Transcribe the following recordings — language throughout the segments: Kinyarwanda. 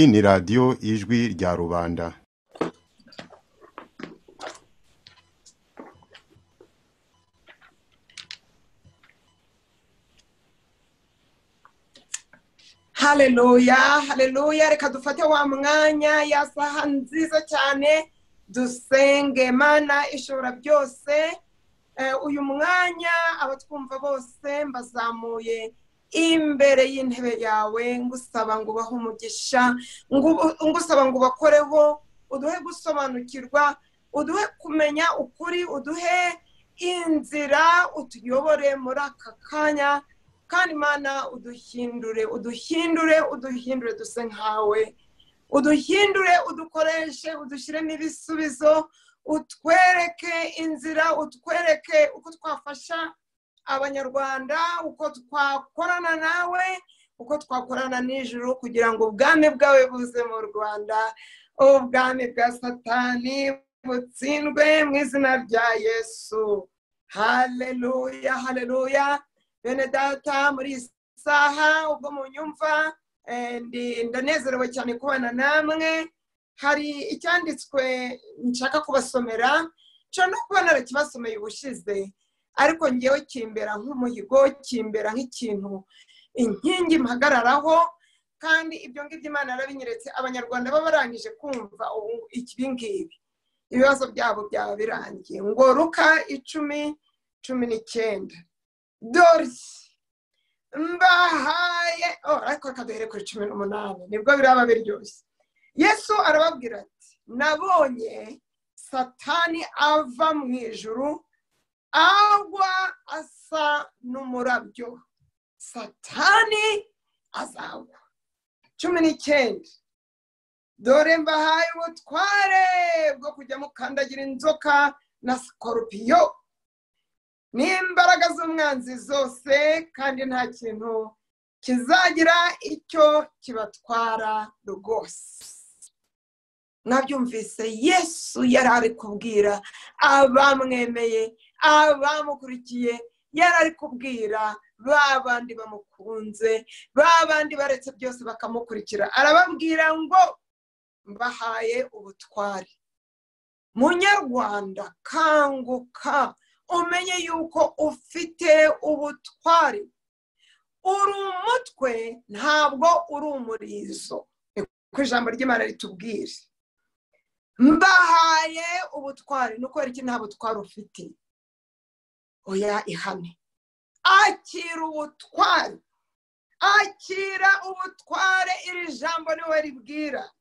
Ni radiyo Ijwi rya Rubanda. Haleluya, haleluya. Reka dufate wa mwanya ya saha nziza cyane dusenge Mana ishobora byose. Uyu mwanya abatwumva bose mbazamuye imbere y'intebe yawe, ngusaba ngo ubahe umugisha, ngusaba ngo ubakoreho, uduhe gusobanukirwa, uduhe kumenya ukuri, uduhe inzira, utuyobore muri aka kanya. Kandi Mana uduhindure, uduhindure, uduhindure duse nkawe, uduhindure, udukoreshe, udushyiremo ibisubizo, utwereke inzira, utwereke uko twafasha Abanyarwanda, uko twakorana nawe, uko twakorana n'ijuru, kugira ngo ubwami bwawe buze mu Rwanda, ubwami bwa Satani butsindwe mu izina rya Yesu. Haleluya, haleluya. Bene data, muri saha ubwo munyumva, ndanezerewe cyane kubana namwe. Hari icyanditswe nshaka kubasomera, nshobora no kuba narakibasomeye ubushize, ariko ngewe kimbera nk'umuhigo, kimbera nk'ikintu inkingi mpagararaho, kandi ibyo ngibyo Imana yarabinyeretse. Abanyarwanda baba barangije kumva ibi ngibi, ibibazo byabo byaba birangiye. Ngo Luka 10:19, dore mbahaye, ariko reka duhere kuri 18 nibwo biraba biryoshye. Yesu arababwira ati, nabonye Satani ava mu ijuru agwa asa n'umurabyo. Satani azagwa. 19, dore mbahaye ubutware bwo kujya mukandagira inzoka na sikorupiyo n'imbaraga z'umwanzi zose, kandi nta kintu kizagira icyo kibatwara rwose. Mwabyumvise, Yesu yari ari kubwira abamwemeye, abamukurikiye, yari ari kubwira ba bandi bamukunze, ba bandi baretse byose bakamukurikira. Arababwira ngo mbahaye ubutware. Munyarwanda, kanguka, umenye yuko ufite ubutware. Uri umutwe, ntabwo uri umurizo. Niko ijambo ry'Imana ritubwira. Mbahaye ubutware. Nuko iki nta butware ufite? Oya, ihane. Akira ubutware, akira ubutware. Iri jambo niwe ribwira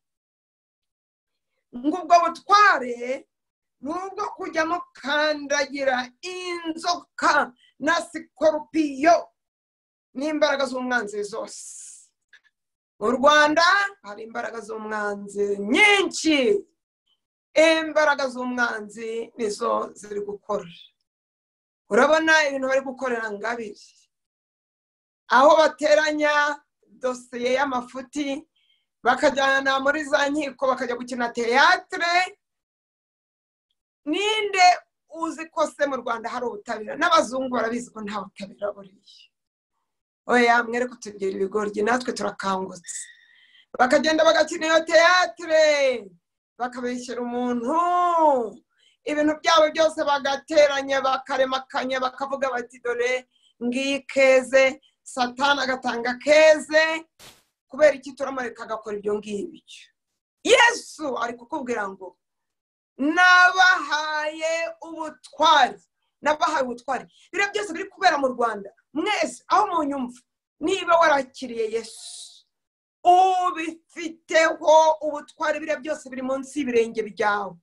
ngo ubwo butware nubwo kujya mukandagira inzoka na sikorupiyo n'imbaraga z'umwanzi zose. Mu Rwanda hari imbaraga z'umwanzi nyinshi. Imbaraga z'umwanzi nizo ziri gukora. Urabona ibintu bari gukorera Ngabire, aho bateranya dosiye y'amafuti bakajyana muri za nkiko, bakajya gukina teatre. Ninde uzi ko se mu Rwanda hari ubutabera? N'abazungu barabizi ko nta butabera buriya. Oya, mwere kutugira ibigoryi, natwe turakangutse. Bakagenda bagakina iyo teatre, bakabeshyera umuntu ibintu byabo byose, bagateranya, bakaremakanya, bakavuga bati dore ngiyi keze. Satani agatanga keze. Kubera iki turamureka agakora ibyo ngibyo? Yesu ari kukubwira ngo nabahaye ubutware, nabahaye ubutware. Biriya byose biri kubera mu Rwanda, mwese aho munyumva, niba warakiriye Yesu ubifiteho ubutware. Biriya byose biri munsi y'ibirenge byawe.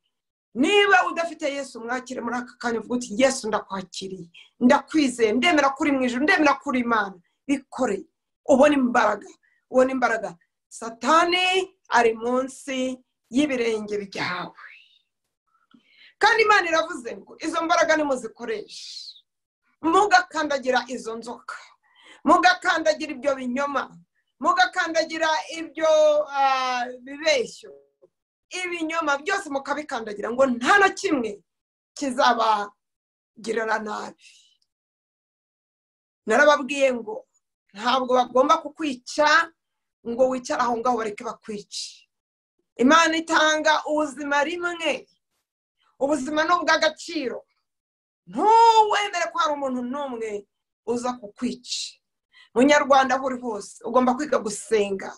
Niba udafite Yesu, mwakire muri aka kanya, uvuga uti Yesu ndakwakiriye, ndakwizeye, ndemera kuri mu ijuru, ndemera kuri Imana. Bikore, ubone imbaraga, ubone imbaraga. Satani ari munsi y'ibirenge byawe. Kandi Imana iravuze ngo izo mbaraga nimuzikoreshe, mugakandagira izo nzoka, mugakandagira ibyo binyoma, mugakandagira ibyo bibeshyo, ibinyoma byose mukabikandagira, ngo nta na kimwe kizabagirira nabi. Narababwiye ngo ntabwo bagomba kukwica ngo wicare aho ngaho bareke bakwice. Imana itanga ubuzima rimwe, ubuzima ni ubw'agaciro. Ntuwemere ko hari umuntu n'umwe uza kukwica. Munyarwanda aho uri hose ugomba kwiga gusenga,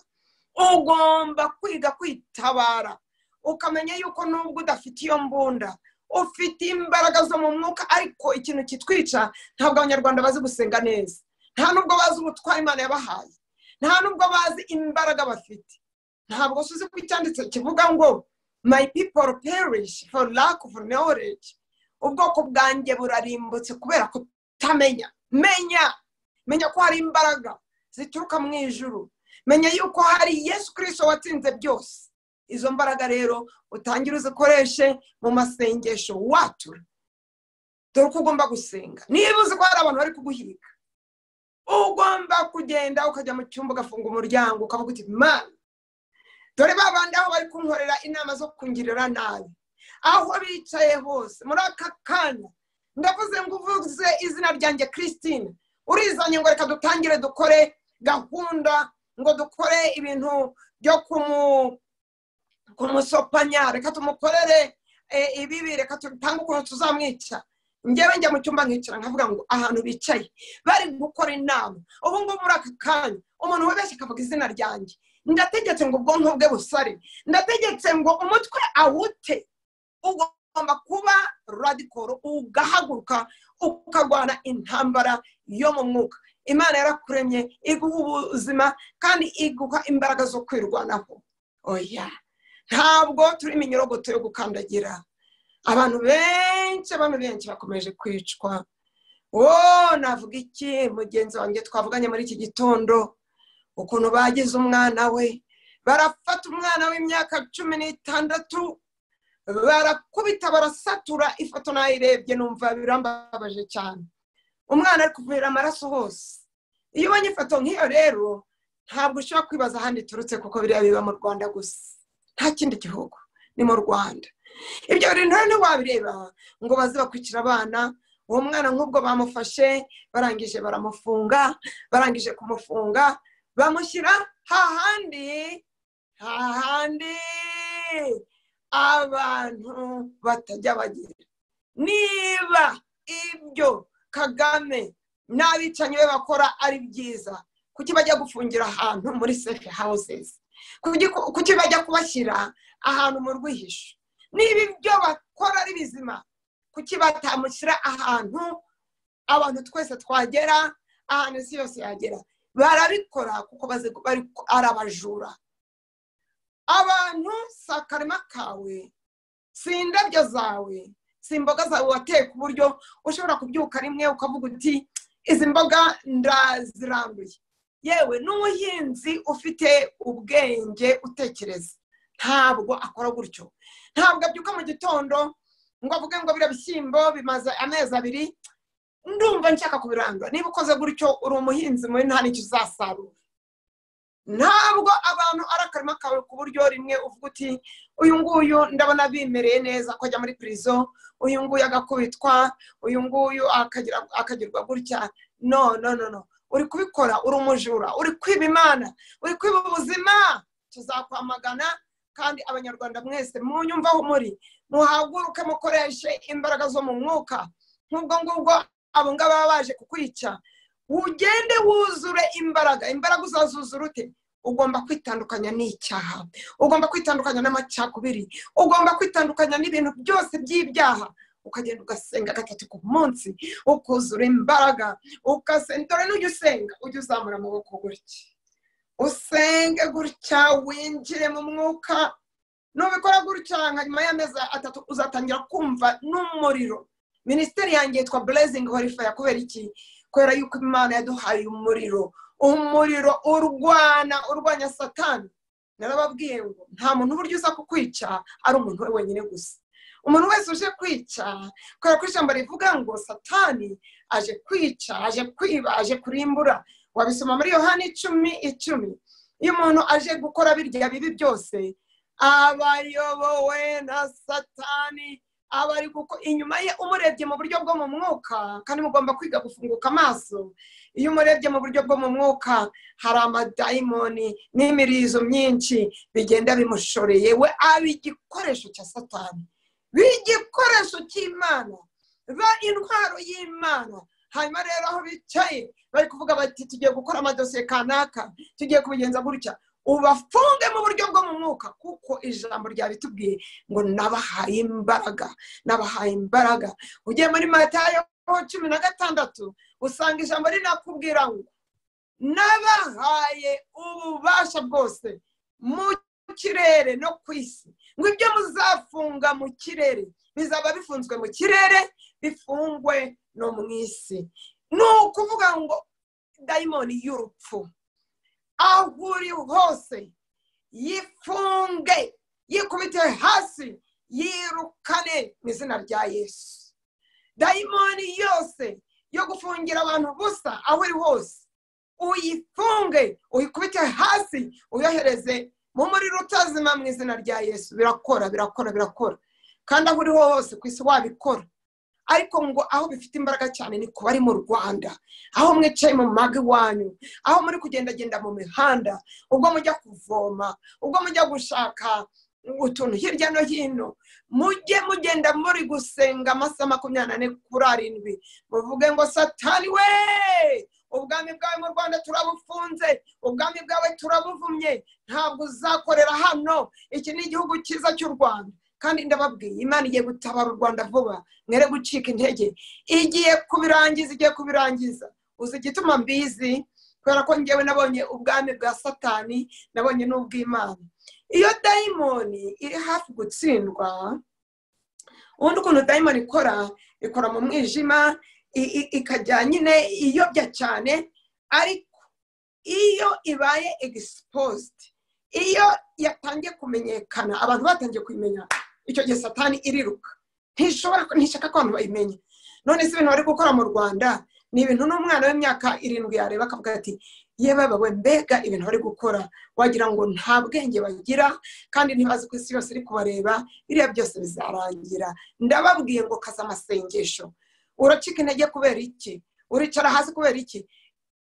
ugomba kwiga kwitabara, ukamenya yuko nubwo udafite iyo mbunda ufite imbaraga zo mu mwuka. Ariko ikintu kitwica, ntabwo Abanyarwanda bazi gusenga neza, nta nubwo bazi ubutwari Imana yabahaye, nta nubwo bazi imbaraga bafite. Ntabwo uzi ko icyanditse kivuga ngo my people perish for lack of knowledge, ubwoko bwanjye burarimbutse kubera kutamenya. Menya ko hari imbaraga zituruka mu ijuru, menya yuko hari Yesu Kristo watsinze byose. Izo mbaraga rero utangire uzikoreshe mu masengesho watura. Dore uko ugomba gusenga. Niba uzi ko hari abantu bari kuguhiga, ugomba kugenda ukajya mu cyumba ugafunga umuryango ukavuga uti Mana, dore babandi aho bari kunkorera inama zo kungirira nabi, aho bicaye hose muri aka kanya ndavuze ngo uvuze izina ryanjye Christine, urizanye ngo reka dutangire dukore gahunda, ngo dukore ibintu byo kumusopanya, reka tumukorere ibibi, reka tupange ukuntu tuzamwica. Njyewe njya mu cyumba nkicara nkavuga ngo ahantu bicaye bari gukora inama ubu ngubu muri aka kanya, umuntu wibeshye akavuga izina ryanjye, ndategetse ngo ubwonko bwe busare, ndategetse ngo umutwe awute. Ugomba kuba radical, ugahaguruka ukarwana intambara yo mu mwuka. Imana yarakuremye iguha ubuzima kandi iguha imbaraga zo kwirwanaho. Oya, ntabwo turi iminyorogoto yo gukandagira. Abantu benshi bakomeje kwicwa. Navuga iki mugenzi wanjye twavuganye muri iki gitondo, ukuntu bagize umwana we, barafata umwana w'imyaka 16 barakubita barasatura. Ifoto nayirebye numva birambabaje cyane. Umwana ari kuvira amaraso hose. Iyo ubonye ifoto nk'iyo rero ntabwo ushobora kwibaza ahandi iturutse, kuko biriya biba mu Rwanda gusa, nta kindi gihugu, ni mu Rwanda. Ibyo bintu ntiwabireba ngo baze bakwicira abana. Uwo mwana nk'ubwo bamufashe barangije baramufunga, barangije kumufunga bamushyira hahandi abantu batajya bagira. Niba ibyo Kagame n'abicanyi be bakora ari byiza, kuki bajya gufungira ahantu muri safe houses? Kuki bajya kubashyira ahantu mu rwihisho? Niba ibyo bakora ari bizima, kuki batamushyira ahantu abantu twese twagera, ahantu isi yose yagera? Barabikora kuko bazi bari ari abajura. Abantu si akarima kawe, si indabyo zawe, si imboga zawe wateye ku buryo ushobora kubyuka rimwe ukavuga uti izi mboga ndazirambuye. Yewe n'umuhinzi ufite ubwenge utekereza ntabwo akora gutyo. Ntabwo abyuka mu gitondo ngo avuge ngo biriya bishyimbo bimaze amezi 2 ndumva nshaka kubirandura. Niba ukoze gutyo uri umuhinzi mubi, nta n'icyo uzasarura. Ntabwo abantu ari akarima kawe ku buryo rimwe uvuga uti uyu nguyu ndabona bimereye neza ko ajya muri prison, uyu nguyu agakubitwa, uyu nguyu akagirwa gutya. No no no no, uri kubikora uri umujura, uri kwiba Imana, uri kwiba ubuzima. Tuzakwamagana. Kandi Abanyarwanda mwese munyumva aho muri, muhaguruke mukoreshe imbaraga zo mu mwuka. Nk'ubwo ngubwo abo ngabo baba baje kukwica, ugende wuzure imbaraga. Imbaraga uzazuzura ute? Ugomba kwitandukanya n'icyaha, ugomba kwitandukanya n'amacakubiri, ugomba kwitandukanya n'ibintu byose by'ibyaha. Ukagenda ugasenga 3 ku munsi, ukuzura imbaraga, ugasenga. Dore n'ujya usenga ujye uzamura amaboko gutya, usenge gutya, winjire mu mwuka. Nubikora gutya nka nyuma y'amezi 3 uzatangira kumva n'umuriro. Minisiteri yanjye yitwa Blazing Holy Fire. Kubera iki? Kubera yuko Imana yaduhaye umuriro, umuriro urwanya Satani. Narababwiye ngo nta muntu uburyo uza kukwica ari umuntu we wenyine gusa. Umuntu wese uje kwica, kubera ko ijambo rivuga ngo Satani aje kwica, aje kwiba, aje kurimbura. Wabisoma muri Yohana 10:10. Iyo umuntu aje gukora birya bibi byose aba ayobowe na Satani. Aba ari kuko inyuma ye umurebye mu buryo bwo mu mwuka, kandi mugomba kwiga gufunguka amaso. Iyo umurebye mu buryo bwo mu mwuka hari amadayimoni n'imirizo myinshi bigenda bimushoreye. We aba igikoresho cya Satani, b'igikoresho cy'Imana, ba intwaro y'Imana. Hanyuma rero aho bicaye bari kuvuga bati tugiye gukora amadosiye kanaka, tugiye kubigenza gutya, ubafunge mu buryo bwo mu mwuka, kuko ijambo ryabitubwiye ngo nabahaye imbaraga, nabahaye imbaraga. Ugiye muri Matayo 16 usanga ijambo rinakubwira ngo nabahaye ububasha bwose mu kirere no ku isi, ngo ibyo muzafunga mu kirere bizaba bifunzwe mu kirere, bifungwe no mu isi. Ni ukuvuga ngo dayimoni y'urupfu aho uri hose yifunge, yikubite hasi, yirukane mu izina rya Yesu. Dayimoni yose yo gufungira abantu busa aho uri hose uyifunge, uyikubite hasi, uyohereze mu muriro utazima mu izina rya Yesu. Birakora, birakora, birakora. Kandi aho uri hose ku isi wabikora. Ariko ngo aho bifite imbaraga cyane ni kuba ari mu Rwanda, aho mwicaye mu mago iwanyu, aho muri kugendagenda mu mihanda, ubwo mujya kuvoma, ubwo mujya gushaka utuntu hirya no hino, mujye mugenda muri gusenga amasaha 24 kuri 7, muvuge ngo Satani we, ubwami bwawe mu Rwanda turabufunze, ubwami bwawe turabuvumye, ntabwo uzakorera hano, iki ni igihugu cyiza cy'u Rwanda. Kandi ndababwiye Imana igiye gutabara u Rwanda vuba, mwere gucika intege, igiye kubirangiza, igiye kubirangiza. Uzi igituma mbizi? Kubera ko ngewe nabonye ubwami bwa Satani, nabonye n'ubw'Imana. Iyo dayimoni iri hafi gutsindwa, ubundi ukuntu dayimoni ikora, ikora mu mwijima, ikajya nyine iyobya cyane. Ariko iyo ibaye exposed, iyo yatangiye kumenyekana, abantu batangiye kuyimenya, icyo gihe Satani iriruka, ntishobora, ntishaka ko abantu bayimenya. None se ibintu bari gukora mu Rwanda ni ibintu n'umwana w'imyaka 7 yareba akavuga ati yewe bawe, mbega ibintu bari gukora, wagira ngo nta bwenge bagira, kandi ntibazi ko isi yose iri kubareba. Biriya byose bizarangira. Ndababwiye ngo kaza amasengesho. Uracika intege kubera iki? Uricara hasi kubera iki?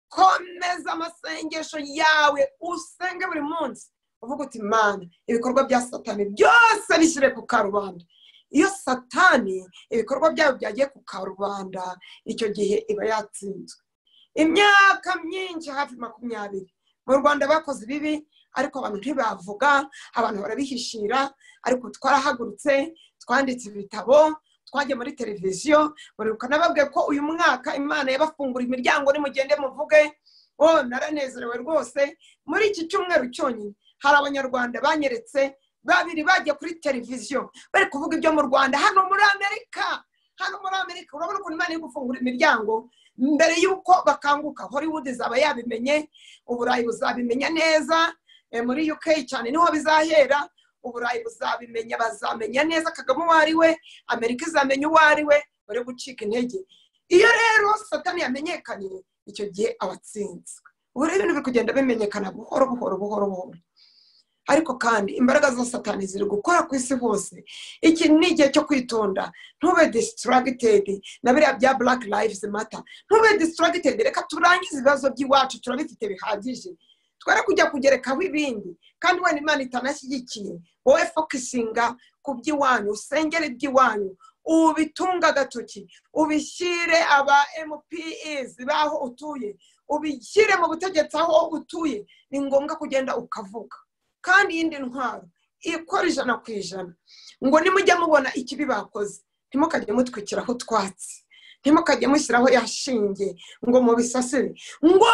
Komeza amasengesho yawe, usenge buri munsi, uvuga uti Mana, ibikorwa bya Satani byose bishyire ku karubanda. Iyo Satani ibikorwa byayo byagiye ku karubanda, icyo gihe iba yatsinzwe. Imyaka myinshi hafi 20 mu Rwanda bakoze ibibi, ariko abantu ntibavuga, abantu barabihishira. Ariko twarahagurutse, twanditse ibitabo, twagiye muri televiziyo. Muribuka nababwiye ko uyu mwaka Imana yabafungura imiryango, nimugende muvuge. Oh, naranezerewe rwose. Muri iki cyumweru cyonyine hari abanyarwanda banyeretse babiri bagiye kuri televiziyo bari kuvuga ibyo mu Rwanda, hano muri Amerika. Hano muri Amerika urabona ukuntu Imana iri gufungura imiryango mbere y'uko bakanguka. Hollywood izaba yabimenye, Uburayi buzabimenya neza, muri UK cyane niho bizahera. Uburayi buzabimenya, bazamenya neza Kagame uwo ari we, Amerika izamenya uwo ari we, bari gucika intege. Iyo rero Satani yamenyekanye, icyo gihe abatsinzwe. Ubu rero ibintu biri kugenda bimenyekana buhoro buhoro buhoro buhoro. Ariko kandi imbaraga za Satani ziri gukora ku isi hose. Iki ni igihe cyo kwitonda, ntube distracted na biriya bya Black Lives Matter. Ntube distracted, reka turangize ibibazo by'iwacu, turabifite bihagije. Twere kujya kugerekaho ibindi, kandi wenda Imana itanashyigikiye. Wowe focusinga ku by'iwanyu, usengere iby'iwanyu, ubitunga agatoki, ubishyire aba MPs baho utuye, ubishyire mu butegetsi aho utuye. Ni ngombwa kugenda ukavuga. Kandi iyindi ntwaro ikora 100%, ngo nimujya mubona ikibi bakoze, ntimukajye mutwikiraho utwatsi, ntimukajye mushyiraho yashinge ngo mubisasire, ngo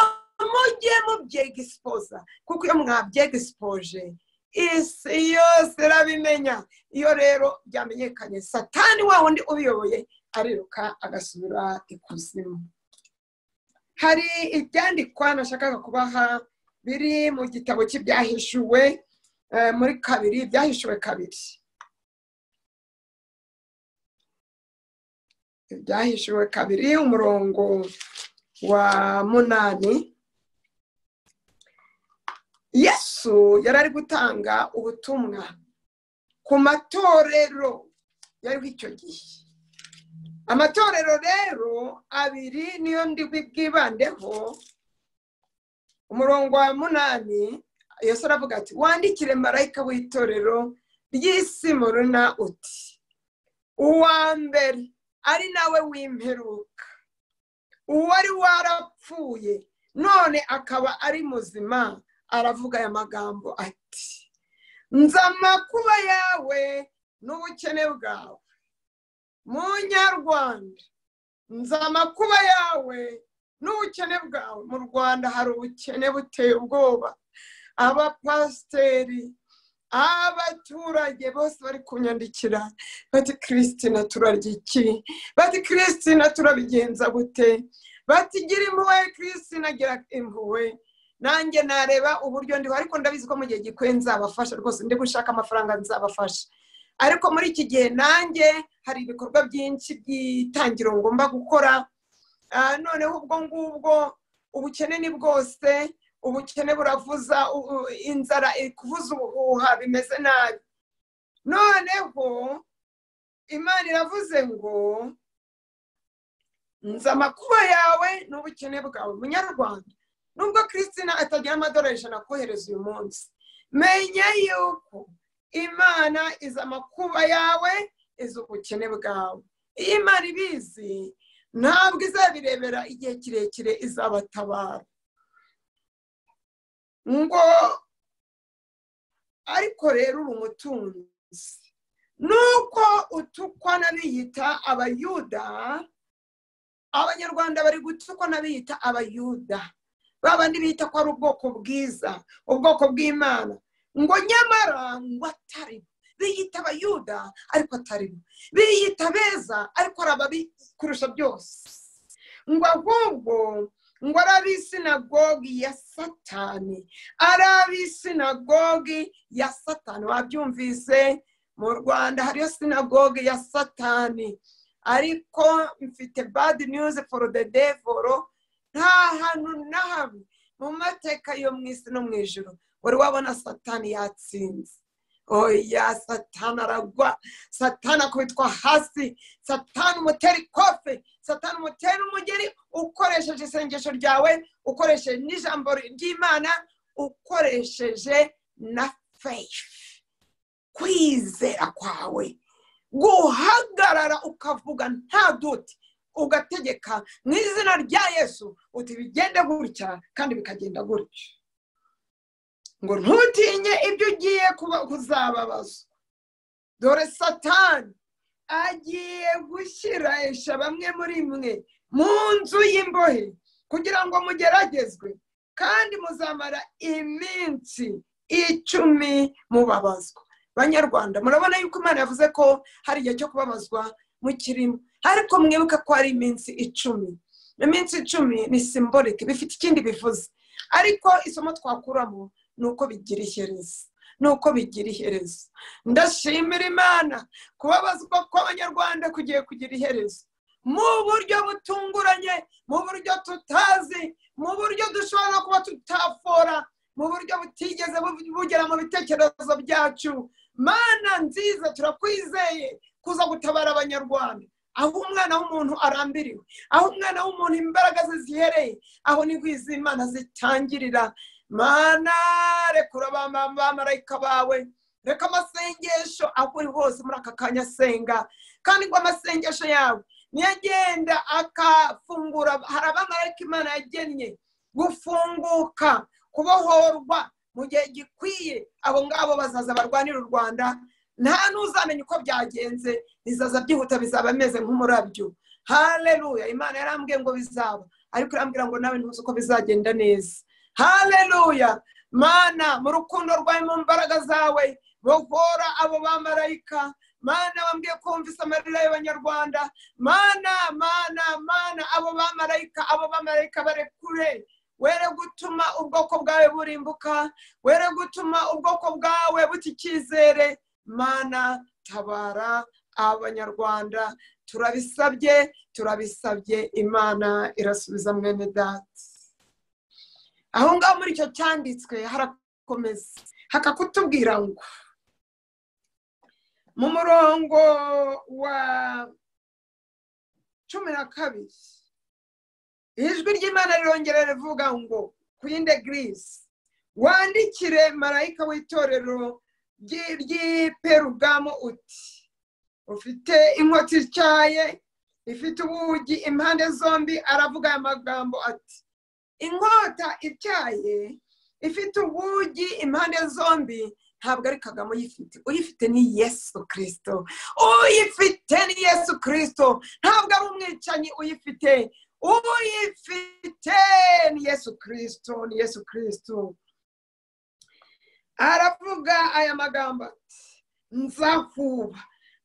mujye mubyegispoza, kuko iyo mwabyegispoje isi yose irabimenya. Iyo rero byamenyekanye, Satani wa wundi ubiyoboye ariruka agasubira ikuzimu. Hari ibyandikwa nashakaga kubaha biri mu gitabo cy'ibyahishuwe muri 2, ibyahishuwe 2. Ibyahishuwe 2 umurongo wa 8. Yesu yari ari gutanga ubutumwa ku matorero yariho icyo gihe. Amatorero rero abiri niyo ndi bwibandeho. Umurongo wa 8 Yesu aravuga ati wandikire marayika w'itorero ry'Isimuruna uti uwa mbere ari nawe w'imperuka, uwari warapfuye none akaba ari muzima, aravuga aya magambo ati nzi amakuba yawe n'ubukene bwawe. Munyarwanda, nzi amakuba yawe n'ubukene bwawe. Mu Rwanda hari ubukene buteye ubwoba. Abapasiteri, abaturage bose bari kunyandikira bati Christina turarya iki? Bati Christina turabigenza gute? Bati gira impuhwe Christina, gira impuhwe. Nanjye nareba uburyo ndiho, ariko ndabizi ko mu gihe gikwiye nzabafasha rwose, ndi gushaka amafaranga nzabafasha. Ariko muri iki gihe nanjye hari ibikorwa byinshi by'itangiro ngomba gukora. Noneho ubwo ngubwo ubukene ni bwose, ubukene buravuza, inzara ikuvuza ubuhuha, bimeze nabi. Noneho Imana iravuze ngo nzi amakuba yawe n'ubukene bwawe. Munyarwanda, nubwo Christina atagira amadolari 100 kohereza uyu munsi, menya yuko Imana izi amakuba yawe, izi ubukene bwawe. Iyo Imana ibizi ntabwo izabirebera igihe kirekire, izabatabara. Ngo ariko rero uri umutunzi, nuko utukwa n'abiyita Abayuda. Abanyarwanda bari gutukwa n'abiyita Abayuda, babandi bita ko ari ubwoko bwiza, ubwoko bw'Imana, ngo nyamara ngo atari biyita Abayuda ariko atari bo, biyita beza ariko ari ababi kurusha byose. Ngo ahubwo ngo ari ab'isinagogi ya Satani, ari ab'isinagogi ya Satani. Wabyumvise, mu Rwanda hariyo sinagogi ya Satani. Ariko mfite bad news for the devil, nta hantu na hamwe mu mateka yo mu isi no mu ijuru wari wabona Satani yatsinze. Oya, Satani aragwa, Satani akubitwa hasi, Satani umutera ikofe, Satani umutera umugeri, ukoresheje isengesho ryawe, ukoresheje n'ijambo ry'Imana, ukoresheje na faith, kwizera kwawe, guhagarara ukavuga nta duti, ugategeka mu izina rya Yesu uti bigende gutya kandi bikagenda gutya. Ngo ntutinye ibyo ugiye kuzababazwa. Dore Satani agiye gushyirahisha bamwe muri mwe mu nzu y'imbohe kugira ngo mugeragezwe, kandi muzamara iminsi 10 mubabazwa. Banyarwanda, murabona yuko Imana yavuze ko hari igihe cyo kubabazwa mukirimo, ariko mwibuka ko ari iminsi 10. Iminsi 10 ni symbolic, bifite ikindi bivuze, ariko isomo twakuramo nuko bigira iherezo, nuko bigira iherezo. Ndashimira Imana kubabazwa kw'Abanyarwanda kugiye kugira iherezo mu buryo butunguranye, mu buryo tutazi, mu buryo dushobora kuba tutafora, mu buryo butigeze bugera mu bitekerezo byacu. Mana nziza, turakwizeye kuza gutabara Abanyarwanda. Aho umwana w'umuntu arambiriwe, aho umwana w'umuntu imbaraga ze zihereye, aho nibwo iz'Imana zitangirira. Mana, rekura abamarayika bawe, reka amasengesho aho uri hose muri aka kanya senga, kandi ngo amasengesho yawe niyagenda akafungura. Hari abamarayika Imana yagennye gufunguka, kubohorwa mu gihe gikwiye. Abo ngabo bazaza barwanira u Rwanda, nta n'uzamenya uko byagenze, bizaza byihuta, bizaba bimeze nk'umurabyo. Haleluya! Imana yarambwiye ngo bizaba, ariko irambwira ngo nawe ntuzi uko bizagenda neza. Haleluya! Mana, mu rukundo rwawe, mu mbaraga zawe, bohora abo bamarayika. Mana, wambwiye ko wumvise amarira y'Abanyarwanda. Mana, Mana, Mana, abo bamarayika, abo bamarayika barekure. Were gutuma ubwoko bwawe burimbuka, were gutuma ubwoko bwawe buta icyizere. Mana, tabara Abanyarwanda, turabisabye, turabisabye. Imana irasubiza mwene data. Aho ngaho muri icyo cyanditswe harakomeza hakakutubwira ngo Mu murongo wa 12 ijwi ry'Imana rirongera rivuga ngo ku yindi eglise, wandikire marayika w'itorero ry'i Perugamo uti: ufite inkota ityaye ifite ubugi impande zombi aravuga aya magambo ati: inkota ityaye ifite ubugi impande zombi ntabwo ari Kagame uyifite, uyifite ni Yesu Kirisito, uyifite ni Yesu Kirisito, ntabwo ari umwicanyi uyifite, uyifite ni Yesu Kirisito, ni Yesu Kirisito. Aravuga aya magambo ati: nzahuba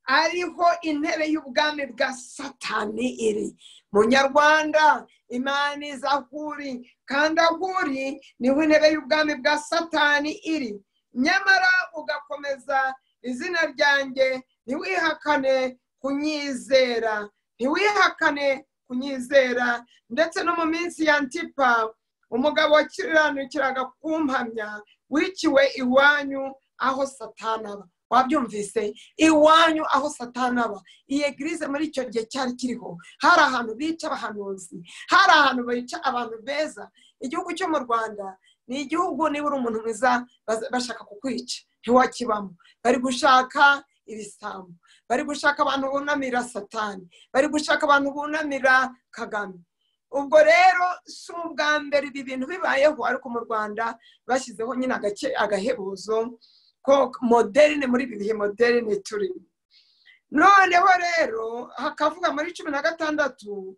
ariho intebe y'ubwami bwa Satani iri. Munyarwanda, Imana iza aho uri, kandi aho uri niho intebe y'ubwami bwa Satani iri. Nyamara ugakomeza izina ryanjye, ntiwihakane kunyizera, ntiwihakane kunyizera, ndetse no mu minsi ya Antipa, umugabo wakiranukiraga kumpamya, wiciwe iwanyu aho Satani aba. Wabyumvise? Iwanyu aho Satani aba. Iyi eglise muri icyo gihe cyari kiriho, hari ahantu bica abahanuzi, hari ahantu bica abantu beza. Igihugu cyo mu Rwanda ni igihugu niba uri umuntu mwiza bashaka kukwica, ntiwakibamo. Bari gushaka ibisambo, bari gushaka abantu bunamira Satani, bari gushaka abantu bunamira Kagame. Ubwo rero si ubwa mbere ibi bintu bibayeho, ariko mu Rwanda bashyizeho nyine agahebuzo ko moderne, muri ibi bihe moderne turimo. Noneho rero hakavuga muri 16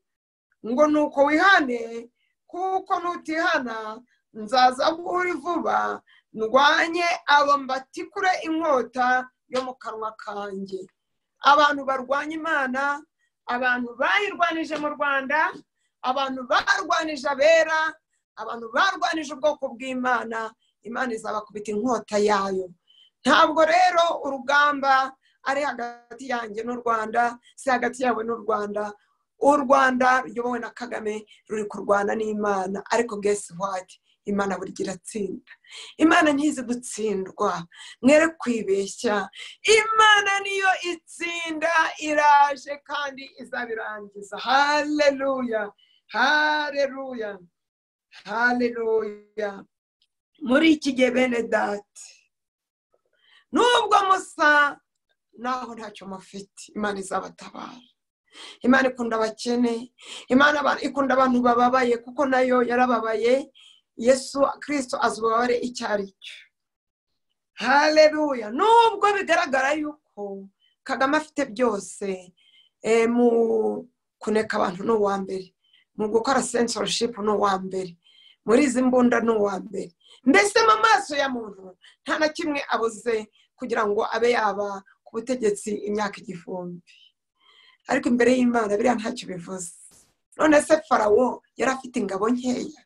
ngo: nuko wihane, kuko nutihana nzaza aho uri vuba, ndwanye abo mbatikure inkota yo mu kanwa kanjye. Abantu barwanya Imana, abantu bayirwanije mu Rwanda, abantu barwanije abera, abantu barwanije ubwoko bw'Imana, Imana izabakubita inkota yayo. Ntabwo rero urugamba ari hagati yanjye n'u Rwanda, si hagati yawe n'u Rwanda. U Rwanda ruyobowe na Kagame ruri kurwana n'Imana, ariko guess what? Imana buri gihe iratsinda. Imana ntizi gutsindwa, mwere kwibeshya. Imana niyo itsinda, iraje kandi izabirangiza. Haleluya, haleluya, haleluya. Muri iki gihe, bene data, nubwo musa naho ntacyo mufite, Imana izabatabara. Imana ikunda abakene, Imana ikunda abantu bababaye, kuko nayo yarababaye. Yesu Kirisito azi ububabare icyo ari cyo. Haleluya. Nubwo bigaragara yuko Kagame afite byose, mu kuneka abantu ni uwa mbere, mu gukora censorship ni uwa mbere, muri izi mbunda ni uwa mbere, mbese mu maso ya muntu nta na kimwe abuze kugira ngo abe yaba ku butegetsi imyaka 1000, ariko imbere y'Imana biriya ntacyo bivuze. None se Farawo yari afite ingabo nkeya?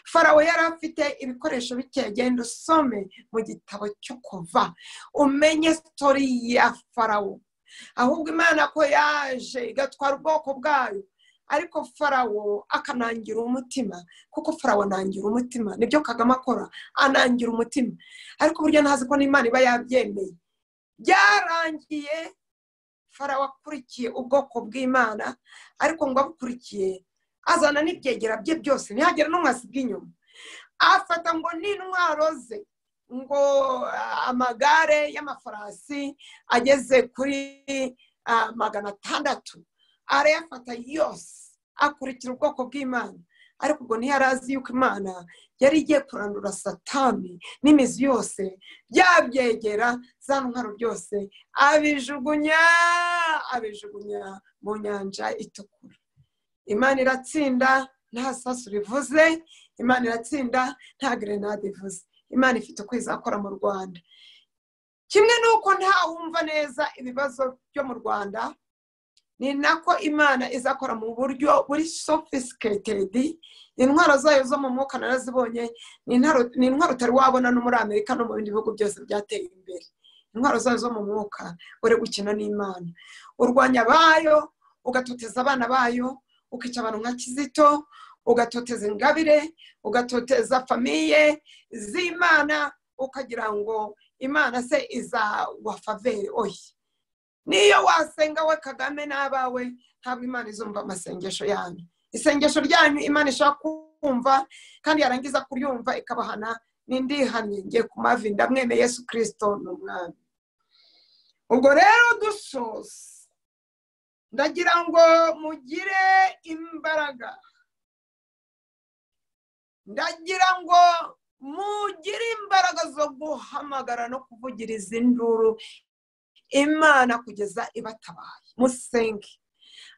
Farawo yari afite ibikoresho bike. Genda usome mu gitabo cyo Kuva umenye story ya Farawo. Ahubwo Imana ko yaje igatwara ubwoko bwayo, ariko Farawo akanangira umutima, kuko Farawo anangira umutima, nibyo Kagame akora, anangira umutima, ariko burya ntazi ko n'Imana iba yabyemeye. Byarangiye Farawo akurikiye ubwoko bw'Imana, ariko ngo abukurikiye azana n'ibyegera bye byose, ntihagire n'umwe asiga inyuma. Afata ngo n'intwaro ze, ngo amagare y'amafarasi ageze kuri 600 arayafata yose, akurikira ubwoko bw'Imana. Ariko ubwo ntiyari azi yuko Imana yari igiye kurandura Satani n'imizi yose, byabyegera za ntwaro byose abijugunya, abijugunya mu Nyanja Itukura. Imana iratsinda nta sasu rivuze, Imana iratsinda nta grenade ivuze. Imana ifite uko izakora mu Rwanda. Kimwe n'uko ntawumva neza ibibazo byo mu Rwanda, ni nako Imana izakora mu buryo buri sophisticated. Intwaro zayo zo mu mwuka narazibonye, ni intwaro utari wabona no muri Amerika no mu bindi bihugu byose byateye imbere. Intwaro zayo zo mu mwuka. Uri gukina n'Imana, urwanya abayo, ugatoteza abana bayo, ukica abantu nka Kizito, ugatoteza Ingabire, ugatoteza famille z'Imana, ukagira ngo Imana se izawa faveur? Oya. Niyo wasenga we Kagame n'abawe, ntabwo Imana izumva amasengesho yanyu. Isengesho ryanyu Imana ishaka kumva, kandi yarangiza kuryumva ikabahana. Nindihanye ngiye ku mavi, ndamwemeye Yesu Kristo ni umwami. Ubwo rero dusoza, ndagira ngo mugire imbaraga, ndagira ngo mugire imbaraga zo guhamagara no kuvugiriza induru Imana kugeza ibatabaye. Musenge,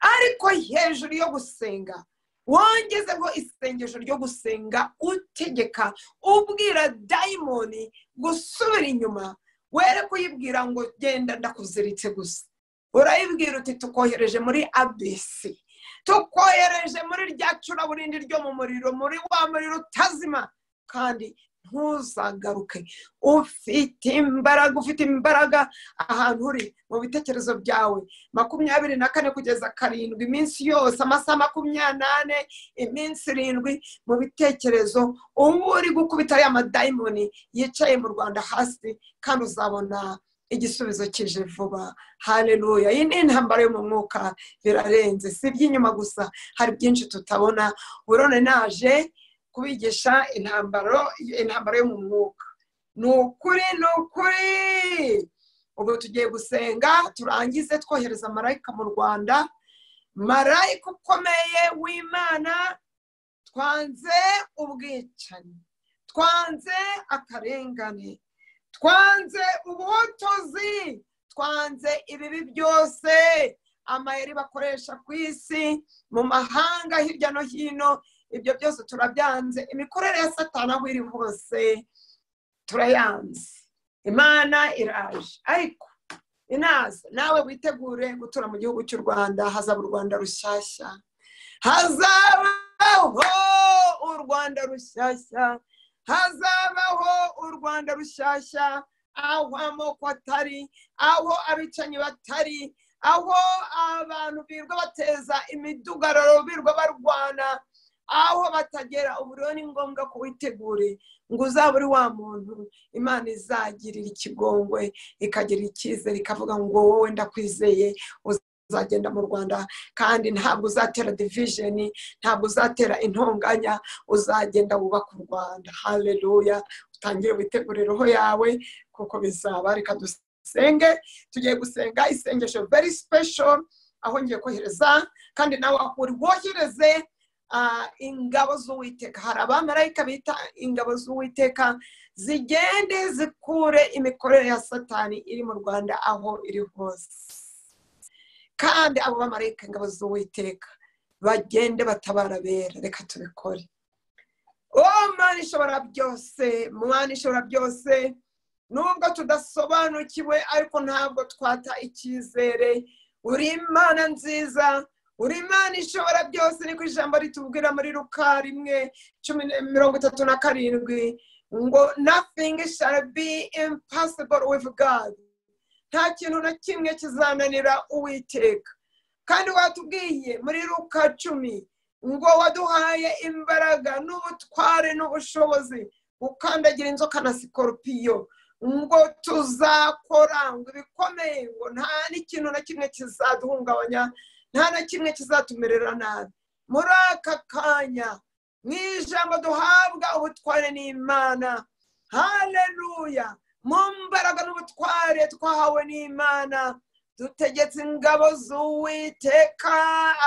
ariko hejuru yo gusenga wongeze ngo isengesho ryo gusenga utegeka, ubwira dayimoni gusubira inyuma. Were kuyibwira ngo genda ndakuziritse gusa, urayibwira uti tukohereje muri ABC, tukohereje muri rya curaburindi ryo mu muriro, muri wa muriro utazima, kandi ntuzagaruke. Ufite imbaraga, ufite imbaraga ahantu uri mu bitekerezo byawe. 24 kugeza 7, iminsi yose, amasaha 24, iminsi 7, mu bitekerezo ubu uri gukubita ya madayimoni yicaye mu Rwanda hasi, kandi uzabona igisubizo kije vuba. Haleluya. Iyi ni intambara yo mu mwuka, birarenze, si iby'inyuma gusa, hari byinshi tutabona. Burone naje kubigisha intambara yo mu mwuka. Ni ukuri, ni ukuri. Ubu tugiye gusenga turangize twohereza marayika mu Rwanda, marayika ukomeye w'Imana. Twanze ubwicanyi, twanze akarengane, twanze ubuhotozi, twanze ibibi byose amayeri bakoresha ku isi, mu mahanga hirya no hino. Ibyo byose turabyanze. Imikorere ya Satani aho iri hose turayanze. Imana iraje, ariko inaza nawe witegure gutura mu gihugu cy'u Rwanda. Hazaba u Rwanda rushyashya, hazabaho u Rwanda rushyashya, hazabaho u Rwanda rushyashya, aho amoko atari, aho abicanyi batari, aho abantu birwa bateza imidugararo, birwa barwana, aho batagera. Ubu rero ni ngombwa ko witegure ngo uzaba uri wa muntu Imana izagirira ikigongwe, ikagira icyizere, ikavuga ngo wowe ndakwizeye, uzagenda mu Rwanda, kandi ntabwo uzatera division, ntabwo uzatera intonganya, uzagenda wubaka u Rwanda. Haleluya. Utangire witegure roho yawe kuko bizaba. Reka dusenge. Tugiye gusenga isengesho very special, aho ngiye kohereza, kandi nawe aho uri wohereze ingabo z'Uwiteka. Hari abamarayika bita ingabo z'Uwiteka, zigende zikure imikorere ya Satani iri mu Rwanda aho iri hose. Kandi abo bamarayika ingabo z'Uwiteka bagende batabara bera. Reka tubikore. Oh Mana ishobora byose, Mana ishobora byose, nubwo tudasobanukiwe ariko ntabwo twata icyizere. Uri Imana nziza, uri Imana ishobora byose. Niko ijambo ritubwira muri Luka 1:37 ngo nothing shall be impossible with God. Nta kintu na kimwe kizananira Uwiteka. Kandi watubwiye muri Luka 10 ngo waduhaye imbaraga n'ubutware n'ubushobozi gukandagira inzoka na sikorupiyo, ngo tuzakora ngo ibikomeye, ngo nta n'ikintu na kimwe kizaduhungabanya, nta na kimwe kizatumerera nabi. Muri aka kanya mu ijambo duhabwa ubutware n'Imana. Haleluya. Mu mbaraga n'ubutware twahawe n'Imana, dutegetse ingabo z'Uwiteka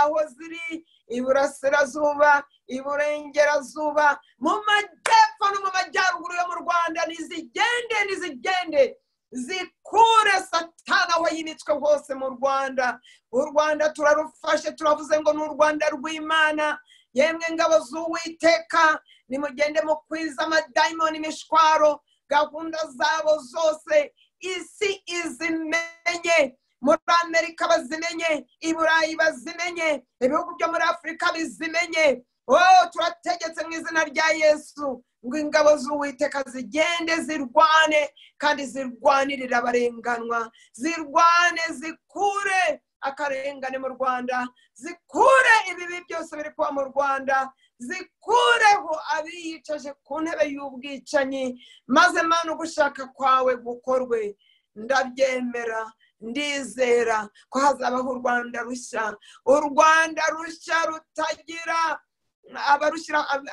aho ziri, iburasirazuba, iburengerazuba, mu majyepfo no mu majyaruguru yo mu Rwanda, nizigende, nizigende zikure Satani aho yimitswe hose mu Rwanda. U Rwanda turarufashe, turavuze ngo ni u Rwanda rw'Imana. Yemwe ngabo z'Uwiteka, nimugende mukwiza amadayimoni imishwaro, gahunda zabo zose isi izimenye, muri Amerika bazimenye, i Burayi bazimenye, ibihugu byo muri Afurika bizimenye. Oh, turategetse mu izina rya Yesu ngo ingabo z'Uwiteka zigende zirwane, kandi zirwanirira abarenganwa, zirwane zikure akarengane mu Rwanda, zikure ibibi byose biri kuba mu Rwanda, zikureho abiyicaje ku ntebe y'ubwicanyi, maze Mana ugushaka kwawe gukorwe. Ndabyemera, Ndizera ko hazabaho u Rwanda rushya, u Rwanda rushya rutagira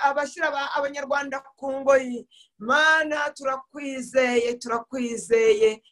abashyira Abanyarwanda ku ngoyi. Mana, turakwizeye, turakwizeye,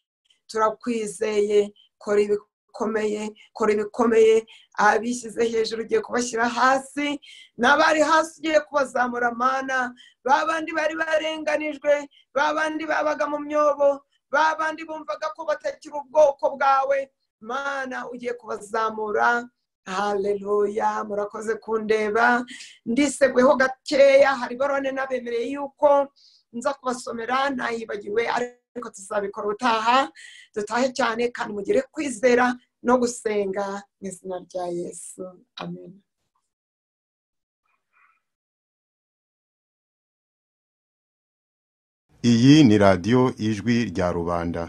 turakwizeye. Kora ibikomeye, kora ibikomeye. Abishyize hejuru ugiye kubashyira hasi, n'abari hasi ugiye kubazamura. Mana, ba bandi bari barenganijwe, ba bandi babaga mu myobo, ba bandi bumvaga ko batakiri ubwoko bwawe, Mana ugiye kubazamura. Haleluya, murakoze kundeba. Ndiseguyeho gakeya, hari barone nabemereye yuko nza kubasomera, nayibagiwe, ariko tuzabikora ubutaha. Dutahe cyane kandi mugire kwizera no gusenga mu izina rya Yesu, amen. Iyi ni radiyo Ijwi rya Rubanda.